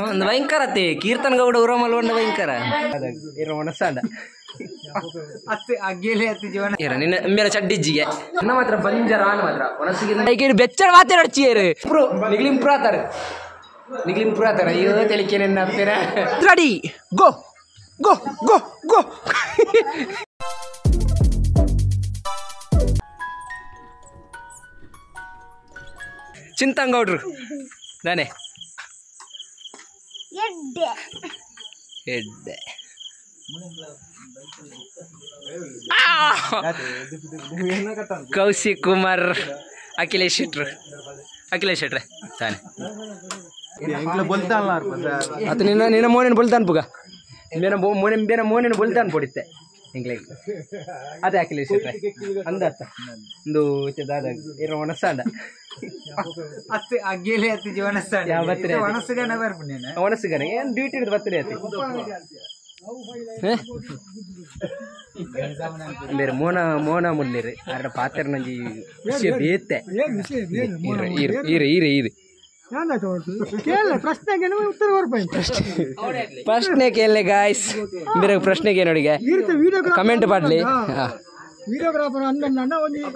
ಒಂದು ಭಯಂಕರ ಅತ್ತೆ ಕೀರ್ತನ್ ಗೌಡ ಉರಮಲ್ ಒಂದು ಭಯಂಕರ ಒಣಸಾಂಡ ನಿನ್ನ ಮೇಲ ಚಡ್ಡಿಜ್ಜಿಗೆ ನನ್ನ ಮಾತ್ರ ಬಂಜರ ಮಾತ್ರ ಒಣಸಿಗೆ ಬೆಚ್ಚಡ ಮಾತಾಡ ಅಡ್ಚಿಯರು ನಿಗ್ಲಿ ಇಂಪ್ರೂವ್ ಆತಾರೆ ನಿಗ್ಲಿ ಇಂಪ್ರೂವ್ ಆತಾರೆ ಅಯ್ಯೋ ತಿಳಿಕೆ ನಿನ್ನ ಅಪ್ಪೇರ ರೆಡಿ ಗೋ ಗೋ ಗೋ ಗೋ. ಚಿಂತಂಗೌಡ್ರು ನಾನೇ ಎಡ್ಡೆ ಕೌಶಿಕ್ ಕುಮಾರ್ ಅಖಿಲೇಶ್ ಶೆಟ್ರು ಅಖಿಲೇಶ್ ಶೆಟ್ರೆ ತಾನೆ ಅದು ನಿನ್ನ ನಿನ್ನ ಮೋನೇನು ಬೊಲ್ತಾನ್ ಪುಗ ಬೇನ ಮೋನೆ ಬೇನ ಮೋನೇನು ಬೊಲ್ತಾನ್ ಪೊಡಿತ್ತೆ ಎಂಗ್ಲೇ ಅದೇ ಅಖಿಲೇಶ್ ಶೆಟ್ರೆ ಅಂದತ್ತ ಒಂದು ದಾದ ಇರೋ ಒಣಸಾಂಡ ಒಣಸುಗನ ಏನು ಡ್ಯೂಟಿ ಹಿಡಿದು ಬರ್ತದೆ ಅತಿ ಬೇರೆ ಮೋನ ಮೋನ ಮುಲ್ಲಿರಿ ಅರ ಪಾತ್ರ ನಂಜಿ ವಿಷಯ ಬೇತೆ ಇರು ಇರು ಇರು ಪ್ರಶ್ನೆ ಕೇಳಲೆ ಗಾಯ್ಸ್ ಬೇರೆ ಪ್ರಶ್ನೆಗೆ ನೋಡಿಗೆ ಕಮೆಂಟ್ ಮಾಡಲಿ.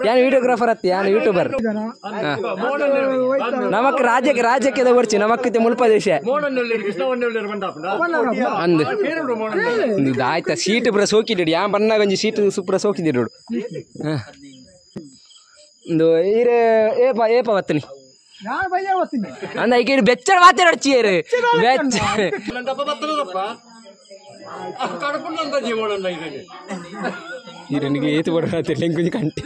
ಯಾನು ವಿಡಿಯೋಗ್ರಾಫರ್ ಅತ್ತಿ ಯಾನು ಯೂಟ್ಯೂಬರ್ ನಮಕ್ ರಾಜ್ಯಕ್ಕೆ ರಾಜ್ಯಕ್ಕೆ ಬರ್ಚಿ ನಮಕ್ ಮುಲ್ಪ ದೇಶ ಅಂದ್ ಆಯ್ತಾ ಸೀಟ್ ಪೂರ ಸೋಕಿದಿಡು ಯಾ ಬನ್ನಾಗ ಒಂಜಿ ಸೀಟ್ ಸೂಪರ ಸೋಕಿದಿಡು ಒಂದು ಈರೆ ಏಪ ಏಪ ಬತ್ತನಿ ಅಂದ ಈಗ ಬೆಚ್ಚಡ ಮಾತಾಡ್ಚಿಯರು ಬೆಚ್ಚ ನನಗೆ ಏತು ಬಡ ಕಂಟಿ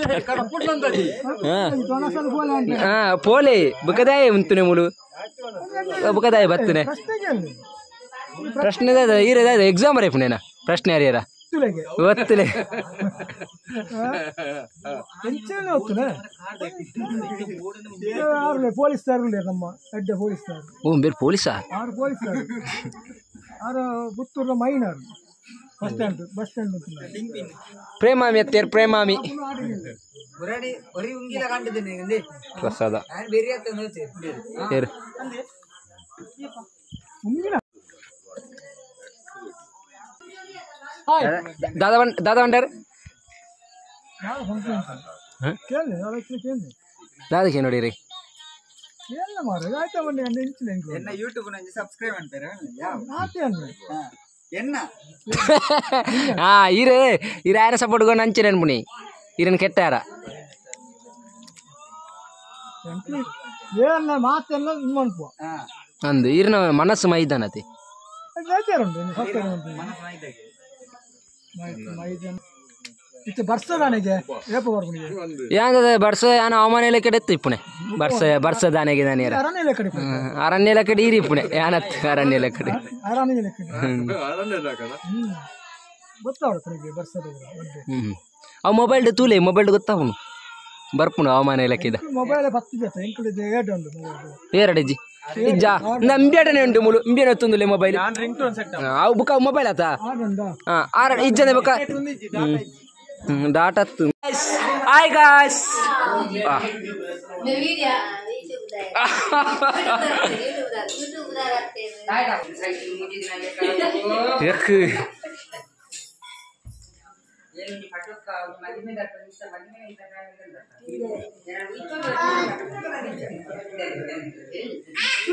ಹಾ ಪೋಲೆ ಬುಕದಾಯ ಉಂತುನೆ ಮುಳು ಬುಕದಾಯ ಬತ್ತನೆ ಪ್ರಶ್ನೆ ಈರ ಎಕ್ಸಾಮ್ ರೇಪುನೇನ ಪ್ರಶ್ನೆ ಯಾರ್ಯಾರ ಗೊತ್ತಿಲ್ಲ ಪೊಲೀಸ್ ನಮ್ಮ ಅಡ್ಡ ಪೊಲೀಸ್ ಓ ಬೇರೆ ಪೊಲೀಸಾ ಪೊಲೀಸ್ ಪುತ್ತೂರ್ನ ಮೈನಾರ್ ಬಸ್ ಸ್ಟ್ಯಾಂಡ್ ಬಸ್ ಸ್ಟ್ಯಾಂಡ್ ಪ್ರೇಮಾಮಿ ಅತ್ತೇರ್ ಪ್ರೇಮಾಮಿ ಪ್ರಸಾದ ದಾದಾ ದಾದಾ ಬಂಡಾರ್ ದಾದಕ್ಕೆ ನೋಡಿರಿ ಹಾ ಇರೇ ಇರ ಯಾರ ಸಪೋರ್ಟ್ ಅಂಚೆ ಅನ್ಪುಣಿ ಇರನ್ ಕೆಟ್ಟಾರ ಅಂದು ಇರನ ಮನಸ್ಸು ಮೈದಾನತಿ ಯಾಂಗದ ಬರ್ಸ ಯಾನ ಹವಾಮಾನ ಇಲಾಖೆ ಎತ್ತು ಇಪ್ಪುಣೆ ಬರ್ಸ ಬರ್ಸ ದಾನೆಗೆ ದಾನೆ ಅರಣ್ಯ ಇಲಾಖೆ ಇರಿ ಇಪ್ಪುಣೆ ಯಾನತ್ ಅರಣ್ಯ ಇಲಾಖೆ ಅವು ಮೊಬೈಲ್ ತೂಲೆ ಮೊಬೈಲ್ ಗೊತ್ತಾವನು ಬರ್ಪುಣ ಹವಾಮಾನ ಇಲಾಖೆದ ಏರಡಿಜಿ ಇಜ್ಜಾ ನಂಬಿಯಡನೆ ಉಂಟು ಮುಳು ಇಂಬಿಯನ ಹೊತ್ತೊಂದುಲೆ ಮೊಬೈಲ್ ಅವು ಬುಕ್ಕ ಮೊಬೈಲ್ ಆತ ಆರ ಇಜ್ಜನೆ ಬುಕ್ಕ ಡಾಟಾ ಹಾಯ್ ಗಾಯ್ಸ್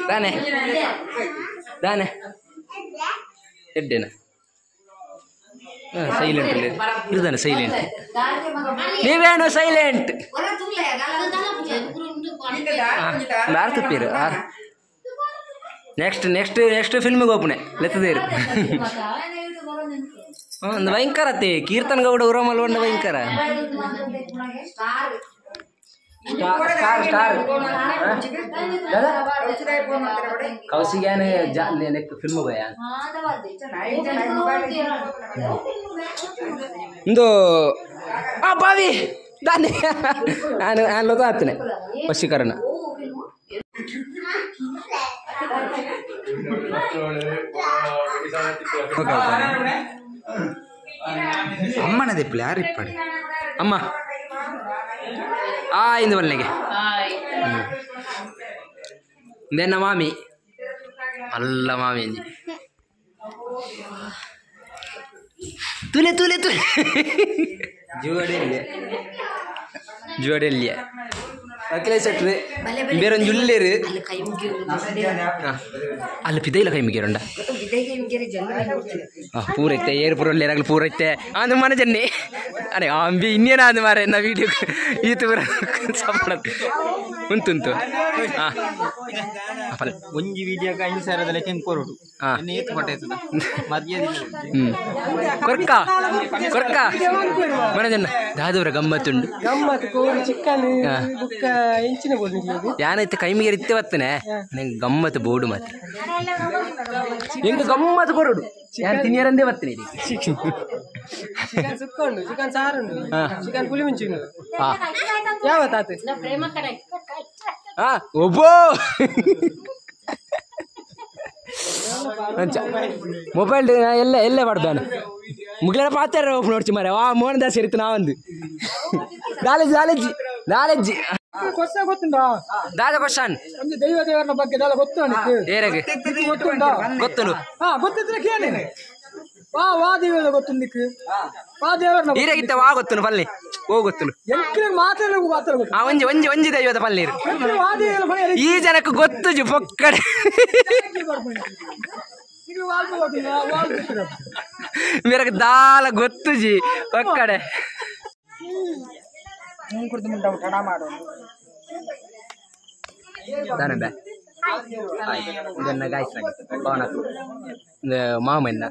ದಾನೆ ದಾನೆ ಎಡ್ಡೇನ ಸೈಲೆಂಟ್ ಇರ್ದಾನೆ ಸೈಲೆಂಟ್ ನೀವೇನು ಸೈಲೆಂಟ್ ಆರ್ ತುಪ್ಪೀರು ಆರ್ ನೆಕ್ಸ್ಟ್ ನೆಕ್ಸ್ಟ್ ನೆಕ್ಸ್ಟ್ ಫಿಲ್ಮಿಗೆ ಹೋಗ್ಪುಣೆ ಲೆತ್ತದೇರು ಒಂದು ಭಯಂಕರ ಅತ್ತೆ ಕೀರ್ತನ್ ಗೌಡ ಉರಮಲ್ ಒಂದು ಭಯಂಕರ ಸ್ಟಾರ್ ಸ್ಟಾರ್ ಕೌಶಿಗ್ಯಾನ ಫಿಲ್ಮ್ ಭಯ ಇಂದು ಆ ಬಾವಿ ದಾನೆ ನಾನು ನಾನು ಆತನೆ ವಶೀಕರಣ ಅಮ್ಮನ ದಿಪ್ಪಲೆ ಯಾರಿಪ್ಪಡೆ ಅಮ್ಮ ಆ ಇಂದು ಬಲ್ಲೆಗೆ. Then ಮಾಮಿ ಅಲ್ಲ ಮಾಮಿ ತುಲೆ ತುಲೆ ತುಲೆ ಜುವಡೆಲ್ಲೆ ಜುವಡೆಲ್ಲೆ ಅಖಿಲೇಶ್ ಶೆಟ್ರು ಬೇರೊಂಜಿ ಉಲ್ಲೇರು ಅಲ್ಲ ಪಿದೈಲ ಕೈ ಮುಗಿಯರುಂಡ ಪೂರ ಇತ್ತೆ ಏರು ಪೂರ ಉಲ್ಲೇರಾಗಲಿ ಪೂರ ಇತ್ತೆ ಅಂದು ಮನ ಜನ್ನೆ ಅರೆ ಅಂಬಿ ಇನ್ನೇನ ಅಂದು ಮಾರೆ ನಾ ವೀಡಿಯೋ ಈತ ಪೂರ ಸಪಡ ಉಂಟುಂಟು ಹಾಂ ಒಂಜಿ ವೀಡಿಯೋಗೆ 5,000 ಲೆಕ್ಕ ಕೊರಡು ಕೊರ್ಕ ಕೊರ್ಕ ಮನಜನ್ನ ದಾದವರ ಗಮ್ಮತ್ತುಂಡು ಗಮ್ಮತ್ತು ಕೋರಿ ಚಿಕನ್ ಬುಕ್ಕ ಎಂಚಿನ ಬೋರ್ಡ್ ಯಾನೈತೆ ಕೈ ಮುಗಿಯರ್ ಇತ್ತೆ ಬರ್ತೇನೆ ನಂಗೆ ಗಮ್ಮತ್ತು ಬೋರ್ಡು ಮಾತ್ರ ಎಂಕ ಗಮ್ಮತ್ತು ಕೊರಡು ಯಾರು ತಿನ್ನಿಯರಂದೇ ಬರ್ತೇನೆ ಚಿಕನ್ ಸುಕ್ಕ ಉಂಡು ಚಿಕನ್ ಸಾರು ಉಂಡು ಚಿಕನ್ ಪುಲಿ ಮುಂಚಿ ಉಂಡು ಯಾವ ತಾತ ಒಬ್ಬೋ ಅಂಚ ಮೊಬೈಲ್ ಎಲ್ಲ ಎಲ್ಲೇ ಮಾಡ್ದಾನೆ ಮುಗ್ಲೆಲ್ಲ ಪಾತಾರ ಓಪನ್ ನೋಡ್ಚಿ ಮಾರೆ ವಾ ಮೋಹನ್ ದಾಸ್ ಇರುತ್ತೆ ನಾವೊಂದು ನಾಲೆಜ್ ನಾಲೆಜ್ ನಾಲೆಜ್ ಕ್ವಶನ್ ಗೊತ್ತುಂಟಾ ದಾದ ಕ್ವಶನ್ ಒಂದು ದೈವ ದೇವರನ ಬಗ್ಗೆ ದಾದ ಗೊತ್ತು ನನಗೆ ಏರೆಗೆ ಗೊತ್ತುಂಟಾ ಗೊತ್ತುಂಡು ಹಾ ಗೊತ್ತಿದ್ರೆ ಕೇಳಿ ವಾ ವಾ ದೇವರ ಗೊತ್ತುಂದಿಕ್ ವಾ ದೇವರನ ಈರೆಗಿತ್ತ ವಾ ಗೊತ್ತುನು ಪಲ್ಲೆ ಓ ಗೊತ್ತುನು ಎಂಕ್ರೆ ಮಾತಾಡ ಮಾತಾಡ ಗೊತ್ತು ಆ ಒಂಜಿ ಒಂಜಿ ಒಂಜಿ ದೈವದ ಪಲ್ಲೇರು ವಾ ದೇವರ ಮನೆ ಈ ಜನಕ್ಕೆ ಗೊತ್ತುಜು ಪೊಕ್ಕಡೆ ಮೇರಕ್ಕೆ ದಾಲ ಗೊತ್ತುಜಿ ಪೊಕ್ಕಡೆ ದಾನಂದ ಇದನ್ನ ಗಾಯ್ಸ್ ಮಾಮನ್ನ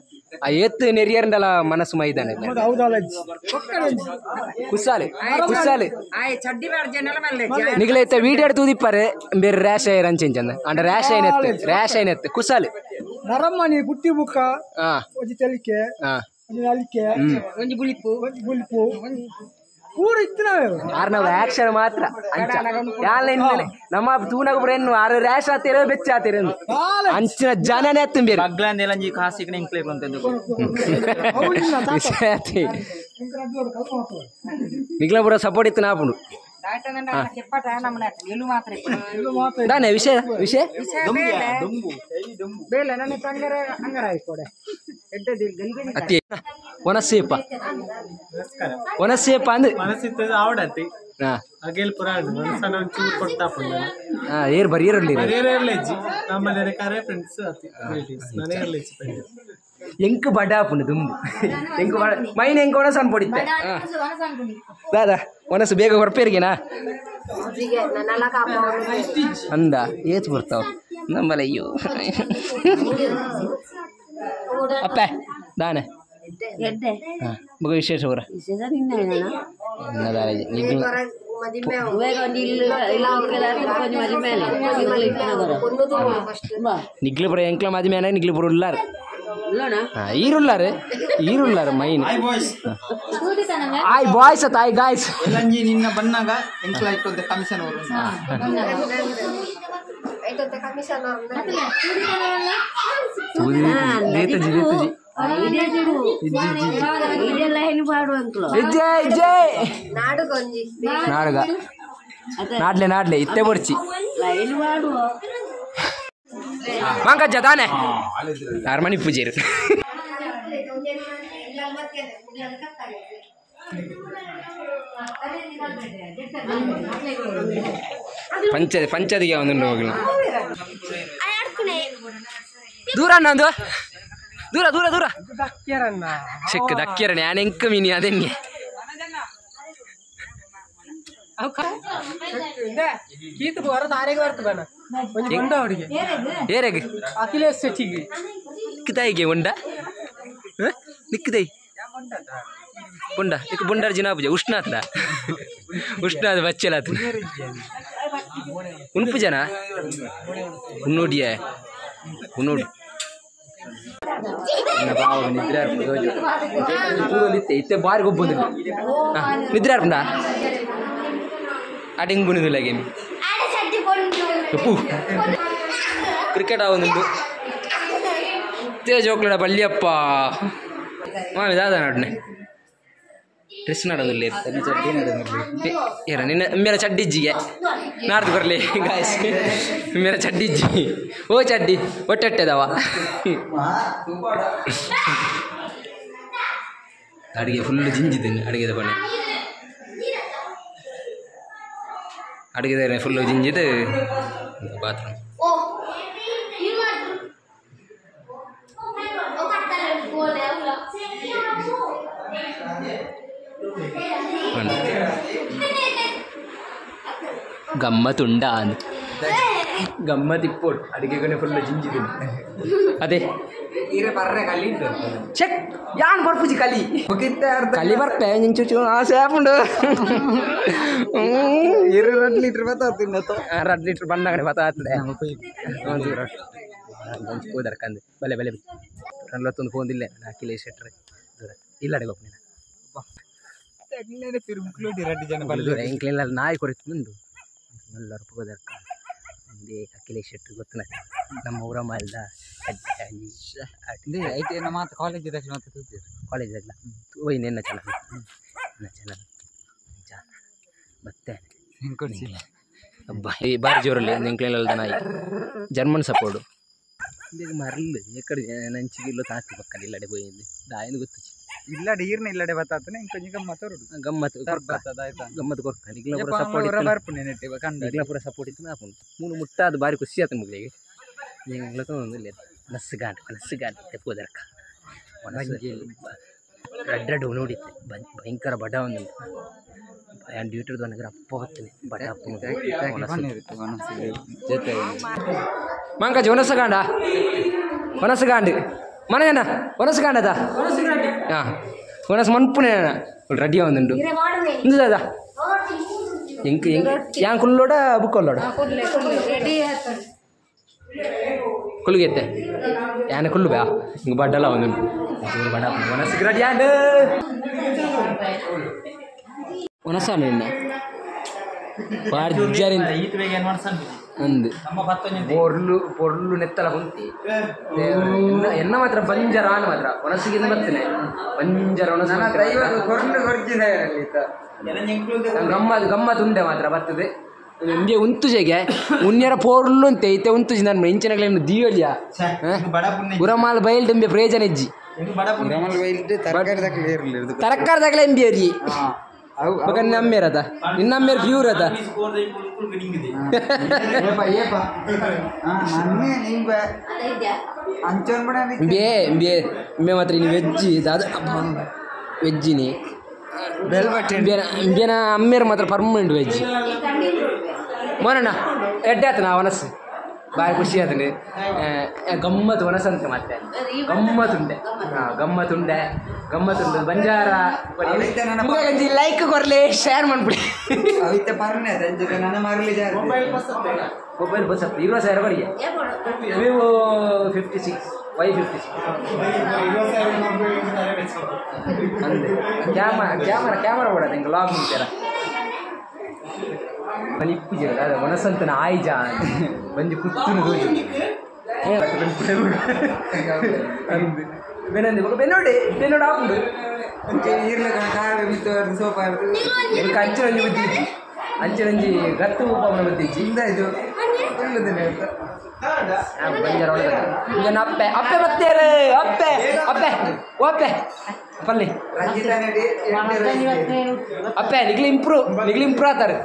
ಆ ಎತ್ತು ನೆರಿಯರಂಡಲ ಮನಸ್ಸು ಮೈದಾನ ಕುಸಾಲೆ ಕುಸಾಲೆ ನಿಗಲೈತ ವೀಡಿಯೋ ತೂದಿಪ್ಪಾರೆ ಬೇರೆ ರ್ಯಾಶ್ ಆಯ್ರ ಅಂಚೆಂಚಂದ ಅಂಡ ರ್ಯಾಶ್ ಐನೆತ್ತು ರ್ಯಾಶ್ ಐನೆತ್ತು ಕುಸಾಲೆ ನರಮ್ಮನಿ ಬುಟ್ಟಿ ಬುಕ್ಕ ಒಂಜಿ ತೆಲಿಕೆ ಒಂಜಿ ನಲಿಕೆ ಒಂಜಿ ಬುಲಿಪು ಒಂಜಿ ಬುಲಿಪು ಪೂರ ಇತ್ತಿನವೇ ಆರ್ನವ ಆಕ್ಷನ್ ಮಾತ್ರ ಅಂಚ ಯಾಲ ನಮ್ಮ ತೂನಗ ಪೂರ ಎನ್ನು ಆರು ರ್ಯಾಶ್ ಆತೀರ ಬೆಚ್ಚ ಆತೀರ ಅಂಚಿನ ಜನನೇ ತುಂಬಿರು ಬಗ್ಲಾಂದೆಲಂಜಿ ಕಾಸಿಗೆ ಎಂಕ್ಲೇ ಬಂತಂದು ನಿಗ್ಲ ಪೂರ ಸಪೋರ್ಟ್ ಇತ್ತು ನಾಪುಂಡು ದಾನೆ ವಿಷಯ ವಿಷಯ ಅತಿ ಒನಸೇಪ ಒನಸೇಪ ಅಂದ್ ಮನಸ್ಸಿತ್ತದ ಆವಡತಿ ಅಗೇಲ್ ಪುರಾಣ ಮನಸ್ಸನ್ನ ಒಂಚೂರು ಕೊಡ್ತಾಪುಂಡ ಏರ್ ಬರಿ ಏರ್ಲಿ ಏರ್ಲೆಜ್ಜಿ ನಮ್ಮನೆ ಕರೆ ಫ್ರೆಂಡ್ಸ್ ಅತಿ ರಿಲೇಟಿವ್ಸ್ ನಾನೇ ಏರ್ಲೆಜ್ಜಿ ಎಂಕ್ ಬಡಾಪುಂಡು ದುಂಬು ಎಂಕ್ ಬಡ ಮೈನ್ ಎಂಕ್ ಒಣಸನ್ ಪೊಡಿತ್ತೆ ದಾದಾ ಒಣಸು ಬೇಗ ಹೊರಪೇರಿಗೆನಾ ಅಂದ ಏತ್ ಬರ್ತಾವ ನಮ್ಮಲ್ಲ ಅಯ್ಯೋ ಅಪ್ಪ ದಾನೆ ಮಗ ವಿಶೇಷ ಅವರ ನಿಗ್ಲು ಎಂಕ್ಲ ಮದಿಮೆ ನಿಗ್ಲು ಪುರ ಉಲ್ಲಾರು ಈರುಲ್ಲಾರು ಈರುಲ್ಲಾರು ಮೈನ್ ಆಯ್ ಬಾಯ್ಸ್ ಅತ್ತ ಆಯ್ ಗಾಯ್ಸ್ ನಿನ್ನ ಬನ್ನಾಗ ಎಂಕ್ಲ ಇಟ್ಟೊಂದು ಕಮಿಷನ್ ಅವರು ನಾಡುಗ ನಾಡ್ಲೆ ನಾಡ್ಲೆ ಇತ್ತೆ ಬೊರ್ಚಿ ಮಂಕಜ್ಜ ತಾನೆ ಅರಮನೆ ಪೂಜೆರು ಪಂಚದ ಪಂಚದಿಗೆ ಒಂದುಂಡು ಹೋಗಲ ದೂರ ಅಣ್ಣ ದೂರ ದೂರ ದೂರ ಚೆಕ್ ದಕ್ಕಿರಣ ಯಾನ್ ಎಂಕ ಮೀನಿ ಅದೆನ್ಗೆ ಏರೆಗ್ ಅಖಿಲೇಶ್ ಶೆಟ್ಟಿಗೆ ನಿಕ್ಕದಾಯಿಗೆ ಉಂಡ ನಿಕ್ಕದೈ ಬುಂಡ ಇಕ್ ಬುಂಡಾರ್ ಜಿನ ಪೂಜೆ ಉಷ್ಣ ಆತ್ಲ ಉಷ್ಣ ಅದು ಬಚ್ಚಲಾತ ಉನ್ಪು ಜನ ಉನ್ನೋಡಿಯ ಉನ್ನೋಡು ನಿದ್ರೆ ಇತ್ತೆ ಇತ್ತೆ ಬಾರಿ ಗೊಬ್ಬೊಂದು ನಿದ್ರೆ ಅರ್ಪುಂಡ ಅಡಿಂಗ್ ಬುಣಿದಿಲ್ಲ ಗೇಮ್ ಉಪ್ಪು ಕ್ರಿಕೆಟ್ ಆವೊಂದುಂಡು ಜೋಕ್ಲಡ ಬಳ್ಳಿಯಪ್ಪ ಮಾಮಿ ದಾದ ನಡ್ನೆ Dress ನಡೋದಿಲ್ಲ ಏರ ನಿನ್ನ ಮೇರೆ ಚಡ್ಡಿಜ್ಜಿಗೆ ನಾಡ್ದು ಬರಲಿ ಗಾಯ್ಸ್ ಮೇರೆ ಚಡ್ಡಿಜ್ಜಿ ಓ ಚಡ್ಡಿ ಒಟ್ಟೆಟ್ಟೆದವ ಅಡುಗೆ ಫುಲ್ ಜಿಂಜಿದ್ದೀನಿ ಅಡುಗೆದ ಬಣ್ಣೆ ಅಡುಗೆದ ಫುಲ್ಲು ಜಿಂಜಿದ್ದು ಬಾತ್ರೂಮ್ ಗಮ್ಮತ್ತುಂಡ ಅಂದ್ ಗಮ್ಮತ್ ಇಪ್ಪೋಡು ಅಡುಗೆಗನೆ ಫುಲ್ ಜಿಂಜಿದ್ದೀನಿ ಅದೇ ಚೆಕ್ ಯಾನ್ ಬರ್ಪುಜಿ ಕಲಿ ಕಲಿ ಬರ್ಪೆ ನಿಂಚು ಆ ಸೇಪುಂಡು 2 ಲೀಟರ್ ಬತ್ತಾತಿನ್ನತ 2 ಲೀಟರ್ ಬಂದಾಗಡೆ ಬತ್ತಾತದೆ ಹೋದರ ಕಂದು ಬಲೆ ಬಲೆ ರಲ್ಲೊತ್ತೊಂದು ಫೋನ್ ಅಖಿಲೇಶ್ ಶೆಟ್ರ್ ದೂರ ಇಲ್ಲ ಅಡೆ ಗೋಪನ ಎಂಕ್ಲೆಲ್ಲ ನಾಯಿ ಕೊರಿತು ಮುಂದು ಎಲ್ಲರೂ ಹೋದರ್ ಒಂದೇ ಅಖಿಲೇಶ್ ಶೆಟ್ರ್ ಗೊತ್ತನ ನಮ್ಮ ಊರ ಮಾಲ್ದ ಮಾತು ಕಾಲೇಜ್ ಕಾಲೇಜ್ ಆಗಲ್ಲ ಓಯ್ ನಿನ್ನ ಚೆನ್ನಾಗಿ ಚೆನ್ನಾಗಿ ಮತ್ತೆ ಅಬ್ಬಾ ಈ ಬಾರಿ ಜೋರಲ್ಲಿ ಎಂಕ್ಲೆಲ್ಲ ನಾಯಿ ಜರ್ಮನ್ ಸಪೋರ್ಡು ಮರಲು ಎಕ್ಕಡೆ ನಂಚಿಗೆ ತಾತಿ ಪಕ್ಕನೆ ಇಲ್ಲಡೆ ಪೋಯಿಂದು ದಾಯಂದು ಗೊತ್ತುಚಿ ಇಲ್ಲಡೆ ಈರ್ನ ಇಲ್ಲಡೆ ಬತ್ತಾತನೆ ಇಂಕೊಂಜಿ ಗಮ್ಮತ್ ಗಮ್ಮತ್ ಗಮ್ಮತ್ ಕೊರ್ಕ ನಿಗ್ಲ ಪೂರ ಸಪೋರ್ಟ್ ನಿಗ್ಲ ಪೂರ ಸಪೋರ್ಟ್ ಇತ್ತು ಆಪುಂಡು ಮೂಲು ಮುಟ್ಟಾದ ಬಾರಿ ಖುಷಿ ಆತು ಮುಗ್ಲಿಗೆ ಎಂಗ್ಲ ತೊಂದಿಲ್ಲ ಮನಸ್ಸು ಗಾಂಟ್ ಮನಸ್ಸು ಗಾಂಟ್ ತೆಪ್ಪುದರ್ಕ ರಡ್ಡ ರಡ್ಡು ನೋಡಿತ್ತೆ ಭಯಂಕರ ಬಡ ಒಂದು ಡ್ಯೂಟಿ ನನಗೆ ಅಪ್ಪ ಹೊತ್ತನೆ ಬಡ ಮಂಕಜ್ ಒನಸಗಾಂಡ ಒನಸಗಾಂಡ್ ಮನಗಣ್ಣ ಒನಸಗಾಂಡದ ಹಾಂ ಒನಸ ಮನ್ಪುನೆ ರೆಡಿ ಒಂದುಂಡು ಇಂದು ಎಂಕ್ ಎಂಕ್ ಯಾನ್ ಕುಲ್ಲೋಡ ಬುಕ್ಕೊಲ್ಲೋಡ ಕುಲ್ಲುಗೆತ್ತೆ ಯಾನ ಕುಲ್ಲು ಬ್ಯಾ ಹಿಂಗೆ ಬಡ್ಡಲ್ಲ ಒಂದುಂಟು ಬಡ ಒನಸಿಗೆ ರೆಡಿ ಆಂಡ್ ಒನಸ ನಿನ್ನ ಅಂದು ಪೊರ್ಲು ಪೊರ್ಲು ನೆತ್ತಲ ಕುಂತಿ ಎನ್ನ ಮಾತ್ರ ಬಂಜರ ಆನ್ ಮಾತ್ರ ಒಣಸಿಗೆ ಬರ್ತೇನೆ ಬಂಜರ ಒಣಸು ಗಮ್ಮತ್ ಗಮ್ಮತ್ ಉಂಡೆ ಮಾತ್ರ ಬರ್ತದೆ ನಿಮಗೆ ಉಂತುಜೆಗೆ ಉನ್ಯರ ಪೊರ್ಲು ಅಂತ ಐತೆ ಉಂತುಜಿ ನನ್ನ ಇಂಚಿನಗಳೇನು ದಿಯೋಲಿಯ ಉರಮಾಲ್ ಬಯಲ್ ದಂಬೆ ಪ್ರಯೋಜನ ಇಜ್ಜಿ ತರಕಾರಿ ತಗಲೆ ಎಂಬಿ ಅರಿ ಬೊಕ ನಮ್ಮೇರದ ನಿನ್ನಮ್ಮೇರ್ ಪ್ಯೂರ್ ಅದ ಬೇ ಬೇ ಬೇ ಮಾತ್ರ ಇನ್ನು ವೆಜ್ ದಾದ ವೆಜ್ಜಿನಿ ಬೇನ ಅಮ್ಮೇರ್ ಮಾತ್ರ ಪರ್ಮನೆಂಟ್ ವೆಜ್ ಮೋನಣ್ಣ ಎಡ್ಡೆ ಆತನ ಒನಸು ಭಾರಿ ಖುಷಿ ಆತನು ಗಮ್ಮತ್ತು ಒನಸಂತ ಮತ್ತೆ ಗಮ್ಮತ್ತುಂಡೆ ಗಮ್ಮತ್ತುಂಡೆ ಗಮ್ಮತ್ತುಂಡೆ ಬಂಜಾರ ಲೈಕ್ ಕೊರ್ಲಿ ಶೇರ್ ಮಾಡ್ಬಿಡಿ ಮೊಬೈಲ್ ಬಸ್ ಇರೋ ಸರ್ ಬರಿಗೆ Vivo 56 Y56 ಅಂದೆ camera camera camera ಓಡೋದು ಹಿಂಗೆ ಲಾಗ್ ಮುಂಚಾರ ಮನಿ ಇಪ್ಪುಜಿ ಅದ ಒನಸಂತನ ಆಯ್ಜ ಬಂದು ಕುತ್ತುನು ಅಂದು ಬೆನಂದು ಬೆನ್ನೋಡಿ ಬೆನ್ನೋಡು ಆಪುಂಡು ಎಂಕ ಅಂಚಿನಂಜಿ ಬುದ್ಧಿ ಇಜ್ಜಿ ಅಂಚಿನಂಜಿ ಗತ್ತು ಉಪ್ಪನ ಬುದ್ಧಿ ಇಜ್ಜಿ ಇದು ಬಂಜಾರ ಒಳಗೆ ಅಪ್ಪೆ ಅಪ್ಪೆ ಬತ್ತೇರೆ ಅಪ್ಪೆ ಅಪ್ಪೆ ಓ ಅಪ್ಪೆ ಪಲ್ಲಿ ಅಪ್ಪೆ Nigli improve Nigli improve ಆತಾರೆ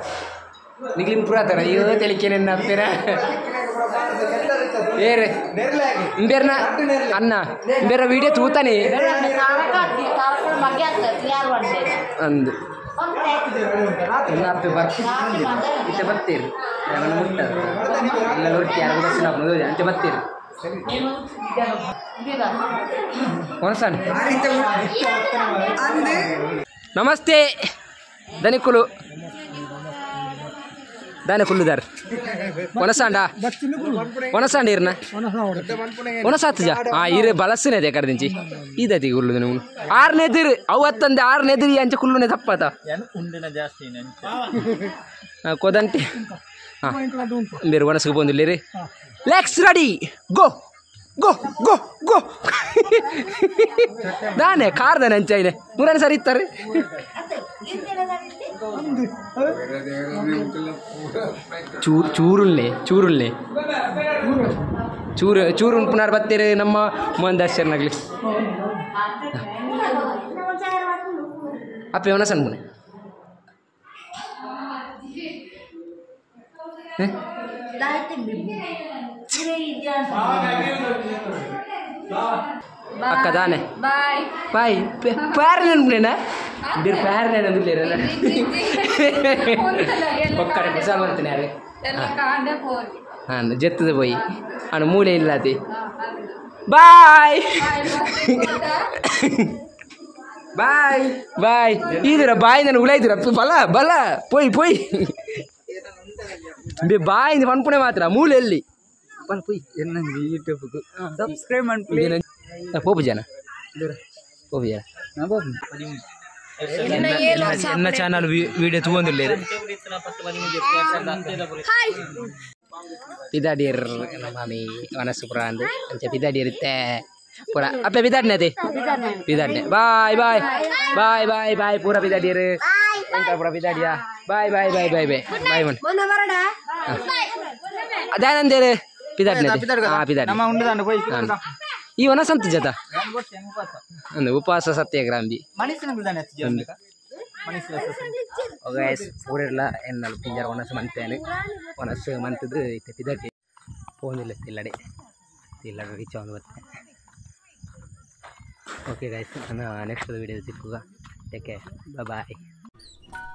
Nigli improve ಆತಾರೆ ಅಯ್ಯೋ ತೆಲಿಕೆ ಅಪ್ಪೇರ ಏರೆ ಇಂಬೇರ್ನ ಅನ್ನ ಇಂಬೇರ ವಿಡಿಯೋ ತೂತಾನೆ ಅಂದು ಅಪ್ಪೆ ಬರ್ತೀರಿ ಇತ್ತೆ ಬರ್ತೀರಿ ನನ್ನ ಮುಟ್ಟ ಇಲ್ಲ ರೊಟ್ಟಿ ಯಾರಿಗೂ ದರ್ಶನ ಅಂಚೆ ಬರ್ತೀರಿ ಒಣಸಾನೆ ನಮಸ್ತೆ ದನಿಕುಲು ದಾನೆ ಕುಲ್ಲುದಾರ್ ಒಣಸಾಂಡ ಒಣಸಾಂಡ ಇರ್ನ ಒಣಸಾತ್ಜ ಆ ಇರು ಬಲಸ್ಸಿನ ಅದೇ ಕಡೆದಿಂಚಿ ಇದತಿ ಕುಲ್ಲು ನೀವು ಆರನೇದಿರು ಅವು ಹತ್ತಂದೆ ಆರನೇದಿರಿ ಅಂಚೆ ಕುಲ್ಲುನೆ ತಪ್ಪಾತ ಕೊದಂಟಿ ಹಾಂ ಬೇರೆ ಒಣಸಿಗೆ ಬಂದಿಲ್ಲ ರೀ let's ready go go go go. ದಾನೆ ಕಾರ್ದಾನೆ ಅಂಚೈನೆ ಮೂರನೇ ಸರಿ ಇತ್ತಾರೆ ಚೂರು ಚೂರುಲ್ಲೆ ಚೂರುಲ್ಲೆ ಚೂರು ಚೂರು ಪುನರ್ ಬತ್ತೀರಿ ನಮ್ಮ ಮೋಹನ್ ದಾಸ್ ಶರಣಗ್ಲಿ ಅಪ್ಪ ಇವನ ಸಣ್ಣ ಅಕ್ಕ ದಾನೆ ಬಾಯ್ ಬಾಯ್ ಪ್ಯಾರನೆ ಅನ್ಬಿಡೇನ ಬೇರೆ ಪ್ಯಾರನೆ ಅಂದ್ಲೇರಲ್ಲ ಒಕ್ಕಡೆ ಕುಸಾಲ್ ಮಾಡ್ತೀನಿ ಯಾರು ಹಾಂ ಜೆತ್ತದ ಪೋಯಿ ಅಣ್ಣ ಮೂಲೆ ಇಲ್ಲತಿ ಬಾಯ್ ಬಾಯ್ ಬಾಯ್ ಇದರ ಬಾಯ್ ನಾನು ಉಳಾಯ್ತಿರ ಬಲ ಬಲ ಪೋಯ್ ಪೋಯ್ ಬಾಯ್ ಪನ್ಪುಣೆ ಮಾತ್ರ ಮೂಲೆ ಎಲ್ಲಿ ಬಲ ಪೋಯ್ ಎನ್ನ ಯೂಟ್ಯೂಬ್ ಸಬ್ಸ್ಕ್ರೈಬ್ ಮಾಡ್ಲಿ ಪೋಪು ಜನ ಪೋಪು ಜನ ಎನ್ನ ಚಾನಲ್ ವಿಡಿಯೋ ತಗೊಂಡಿಲ್ಲ ಪಿದಾಡಿಯರ್ ನಮ್ಮ ಮಾಮಿ ವನಸು ಪುರ ಅಂದು ಅಂಚೆ ಪಿದಾಡಿಯರ್ ಇತ್ತೆ ಪೂರ ಅಪ್ಪೆ ಪಿದಾಡ್ನೆ ಅದೇ ಪಿದಾಡ್ನೆ bye bye bye bye bye ಪೂರ ಪಿದಾಡಿಯರ್ ಎಂತ ಪೂರ ಪಿದಾಡಿಯಾ bye bye bye bye bye bye ಮನ್ ಅದಾನಂದೇರು ಪಿದಾಡ್ನೆ ಹಾಂ ಪಿದಾಡ್ನೆ ನಮ್ಮ ಉಂಡುದಾಂಡ ಪೋಯ್ ಈ ವನಸ್ ಅಂತ ಜತ ಅಂದು ಉಪವಾಸ ಸತ್ಯಾಗ್ರಹ ಮನಸ್ಸಿನ ಗೈಸ್ ಪೂರೆಲ್ಲ ಎನ್ನಲು ಪಿಂಜರ ಒಣಸು ಮಂತೇನೆ ಒಣಸು ಮಂತದ್ದು ಇತ್ತೆ ಪಿದಟಿ ಪೋನಿಲ್ಲ ತಿಲ್ಲಡೆ ತಿಲ್ಲಡೆ ರೀಚ್ ಆನ್ ಬತ್ತೆ. ಓಕೆ ಗೈಸ್ ನಾನು ನೆಕ್ಸ್ಟ್ ವೀಡಿಯೋ ಸಿಕ್ಕುಗ. Take care, bye.